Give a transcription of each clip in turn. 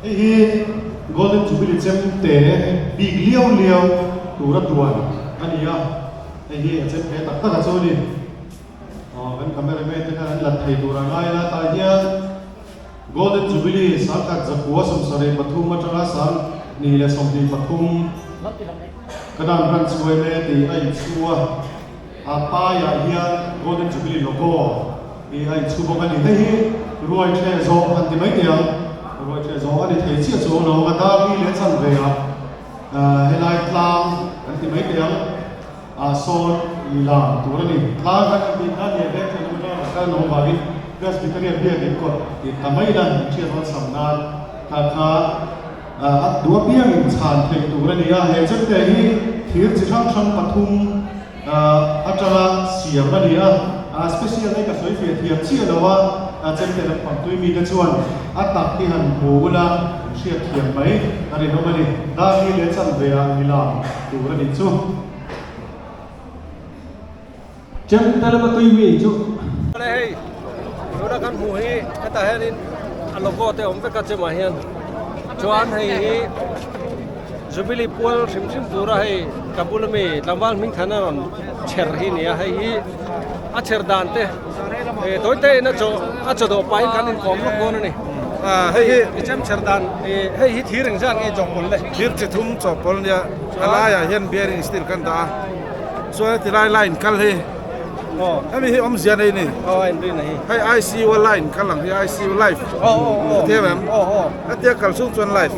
Hei hi Golden Jubilee chemte bik liau liau tura duan a ni a, hei hi a chemte tak tak a chu a ni. Aw kan cameraman te khan an lat thei tur a ngai la, tah hian Golden Jubilee 1943 atanga 2023 Kanan Branch yma tih a inchhu a, a paiah hian Golden Jubilee logo hi a inchhu bawk a ni. Hei hi ruai thleh zawh han ti mai teh ang, ruai thleh zawh a ni thei chiah chu lo ang a, dar li leh chan ve ah helai tlang kan ti mai teh ang ah sawn lam tur a ni. Tlang kan han tih khan leh vek thlen awm atanga kan kal an awm avangin Presbyterian biakinn kawt tih ta mai ila inhriat rawn sam nan kha kha A duh apiangin chhan theih tur a ni a, he chemte hi thir chi hrang hrang pathum atanga siam a ni a, a special hi ka sawi fiah thiam chiah lo a, chemte lampang tui mite chuan a tak hi han hmu ula an hriat thiam mai a rinawm a ni. Dar hi leh chanve ah nilam tur a nih chu. Chemte lama tui mi chu. Awle hei tuna kan hmuh hi hetah hianin a logo te awm vek a chemah hian chuan hei hi Jubilee pual hrim hrim tura hei ka bula mi tlangval hming than a rawn chher hi a ni a hei hi a chher dan te eh tawi te in a chaw a chaw dawh pahin kan inkawm lawk dawn a ni hei hi i chem chher dan eh hei hi thir engzat nge chawhpawlh le thir chi thum chawhpawlh nia a laiah hian bearing steel kan dah a. Chuan heti lai line kal hi hemi hi awmzia nei ni hei ICU a line kal ang hi ICU life thiam em hetia kal chhung chuan life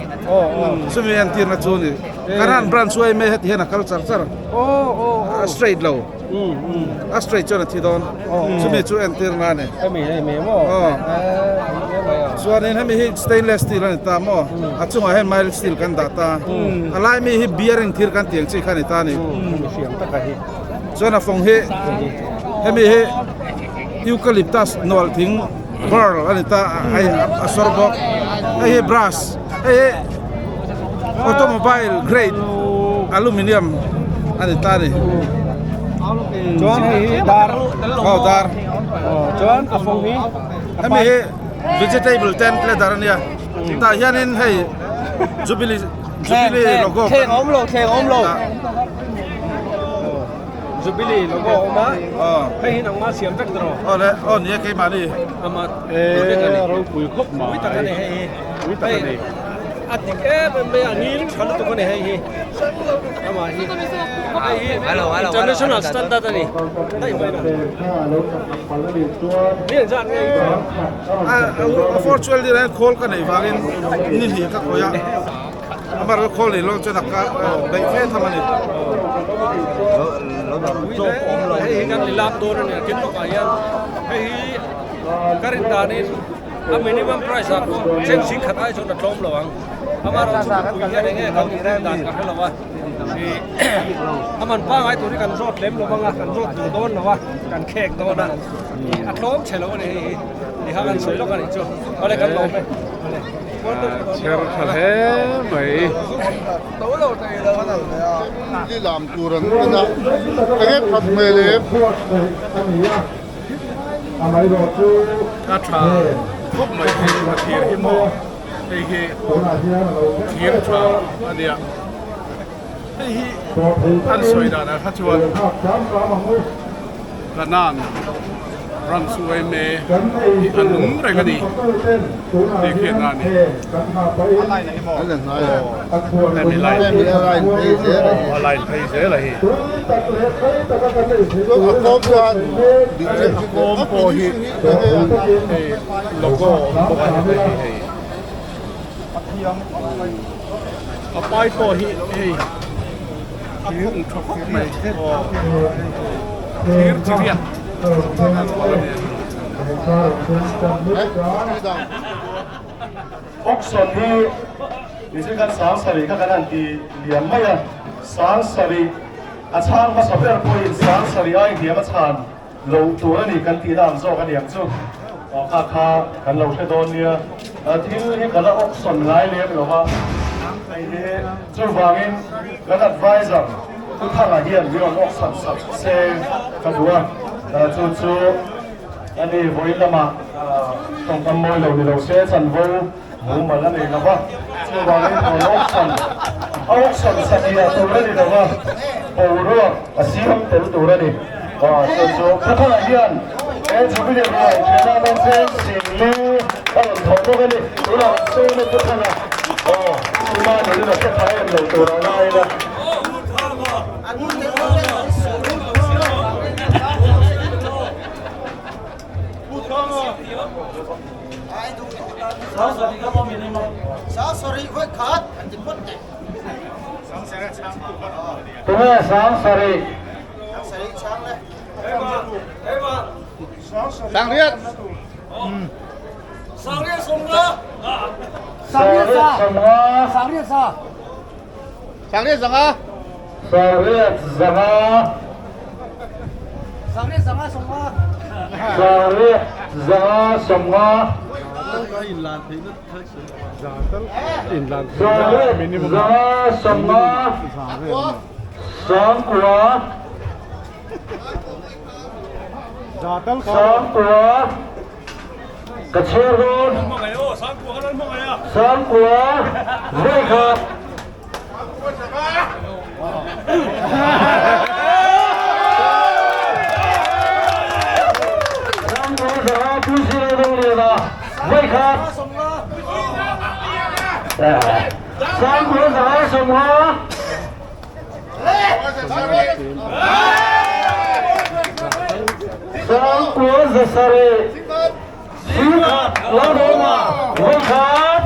chumi entirna chu ni karan branch chu hei heti hian a kal char char a straight lo a straight chuan a thi dawn chumi chu entirna a ni chuanin hemi hi stainless steel a ni ta maw a chungah hian mild steel kan dah ta a lai mi hi bearing thir kan tih ang chi kha a ni ta a ni chuan a fawng hi hemi hi eucalyptus nual thing burl a ni ta hei a sawr bawk hei hi brass hei hi automobile grade aluminium a ni ta a ni chuan hei hi dar aw dar chuan a fawng hi hemi hi vegetable tent leather a nia tah hianin hei jubilee jubilee logo thleng awm lo thleng awm lo jubilee logo awm a hei hi nangma siam vek tawh aw le aw nia keimahni ama ropui khawp mai pui tak a ni hei hi pui tak a ni a dik em em mai a ngil tha lutuk a ni hei hi amah hi hei hi international standard a ni daih mai na mi an zat nge a fortual dir hian khawl ka neih vangin ni hnih ka khawih a amaherawhchu khawl nei lo chuan a ka beih fe tham a ni hei hi kan lilak dawn a ni a kin lawkah hian hei hi ka rin danin a minimum price ah pawh cheng sing khat ai chuan a tlawm lo ang amaherawhchu mipui hian eng nge kan inrin dan ka hre lo a ih a man pangai tur hi kan zawt lem lo vang a kan zawt duh dawn lo a kan khek dawn a ih a tlawm chhe lo a ni hei hi ti kha kan sawi lawk a nih chu awle kan lawm e awle chher tha hle mai. Lilam tur an en a enge that hmel em. A tha khawp mai hei a thir hi maw hei hi thir tha a nia hei hi an sawi danah kha chuan Kanan ram chu yma hi a nung reng a ni tih hriatna a ni. Hemi line a line phei zel a hi. A kawm pawh hi hei logo a awm bawk a heta hi hei a pai pawh hi hei a khawng tha khawp mai aw thir chi riat an pawlh a ni. Auction hi nichhin khan 7000 kha kan han ti liam mai a, 7000 a chhang hmasa ber pawhin 7000 ai hniam a chhan lo tur a ni kan tihna ang zawk a ni ang chu. Aw kha kha kan lo hre dawn nia. Thil hi ka la auction ngai lem lo va, hei hi chuvangin kan advisor Pu Thanga hian min rawn auction sak se ka duh a, chu chu. Ani vawiin lamah tawngkam mawi lo ni lo se chanvo Mumal a nei lo va, chuvangin an auction a auction satliah tur a ni lo va, boruak a siam tel tur a ni. Chu chu Phuthana hian he Jubilee ruai thiana atan cheng singli a rawn thawh bawk a ni. Tunah kan sawn e Phuthana, aw tuma nulin a hre pha em lo tur a ngai ila. Tunge 70? Sangriat. Sangriat sawmnga. Sangriat sawmnga. Sangriat zanga. Sangriat zanga. Sangriat zanga sawmnga. Sangriat zanga sawmnga. Sangriat zanga sawmnga. Sangkua. Sangkua. Ka chhiar dawn. Sangkua. Vawikhat. Sangkua zanga Pu Silo Dongliana vawikhat. Sangkua zanga sawmnga. Sangkua zasarih. Singkhat Lalawma vawikhat.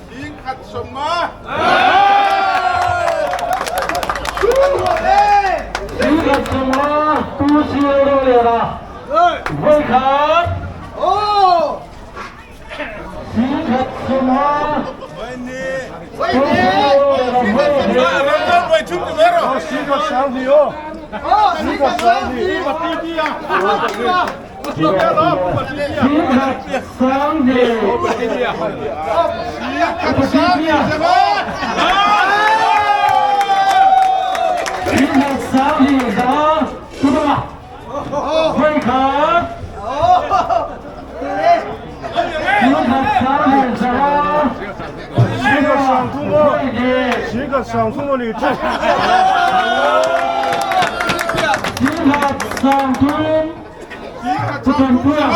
Singkhat sawmnga. Singkhat sawmnga Pu Silo Dongliana vawikhat. Singkhat sawmnga Pu Silo Dongliana vawikhat. Singkhat sanghnih aw. Singkhat sanghnih. Singkhat sanghnih. Singkhat sanghnih zanga Tudunga vawikhat. Singkhat sanghnih zanga Tudunga vawihnih. Singkhat sangthum a ni chu. Singkhat sangthum Tutunpuia.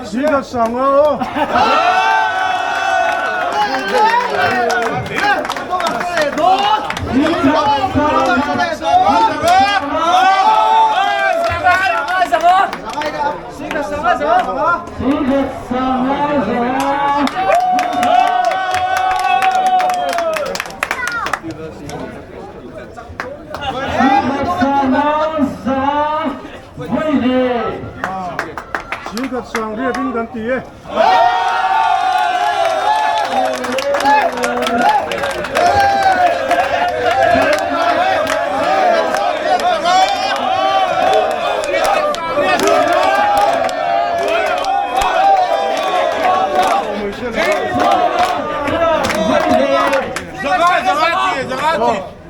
Singkhat sanga aw. Singkhat sanga zanga. Singkhat sanga zanga vawihnih. Singkhat sangriat in kan ti e.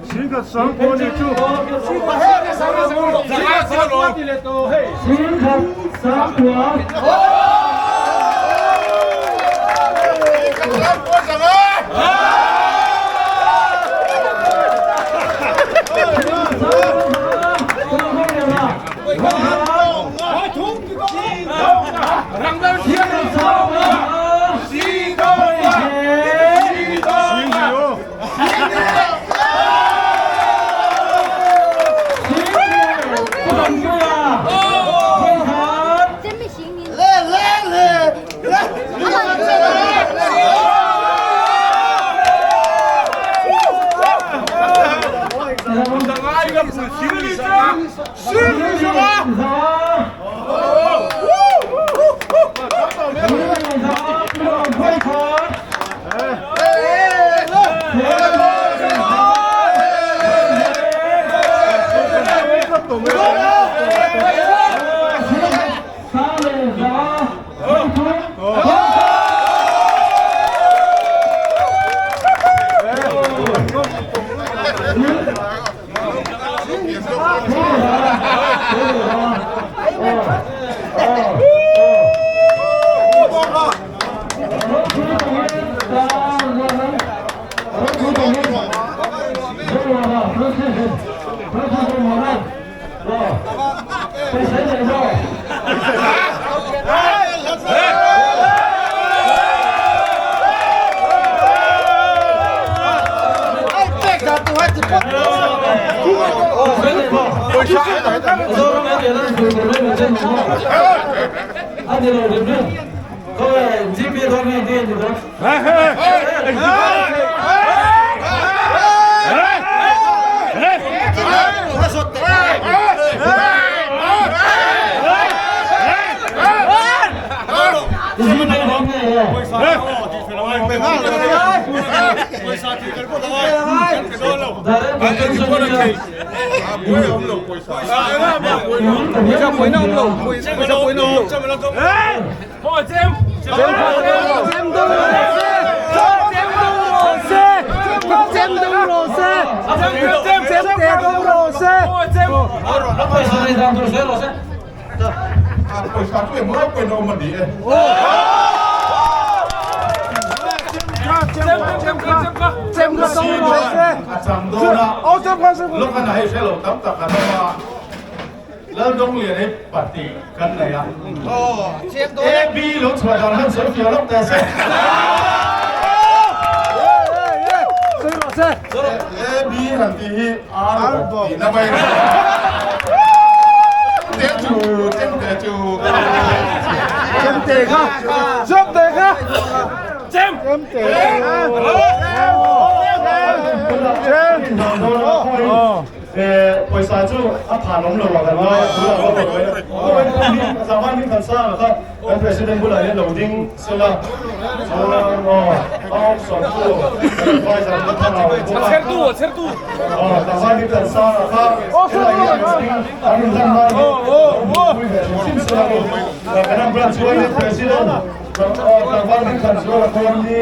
Singkhat sangkua ni chu. Singkhat sangkua. Singhnih aw. 真没行你。Pawisa chu a phan awm lo a kan ngai a, tunah pawh kan ngai a. Tlangval hming kan sang a kha kan President bulah hian lo ding sela chuan aw a awmsawn chu kan advisor te thar a awm bawk a. Aw tlangval hming kan sang a kha helai hi an lo ding an inlan lai hi lo hmuhpui ve hrim hrim sela ni. Kan branch huain President tlangval hming kan zual a khawn ni.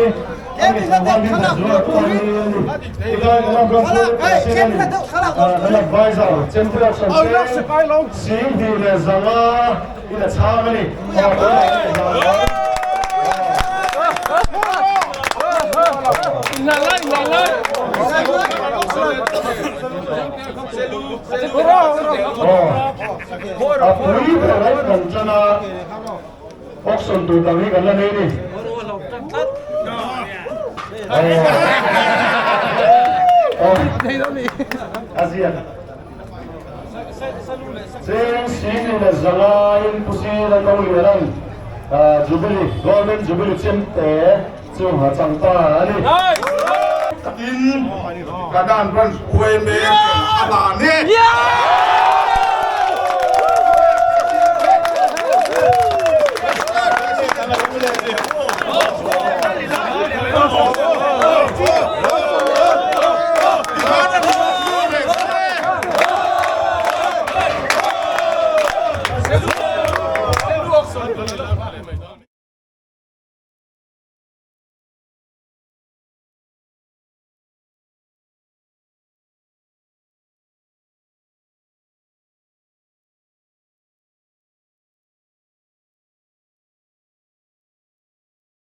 Auction tur dang hi kan la nei ni. A ziak. Cheng Sini leh Zalaiin Pu Sila Nolianan Jubilee, Golden Jubilee chemte chu a chang ta a ni. Takin Kadan Branch Uaime a hlan e.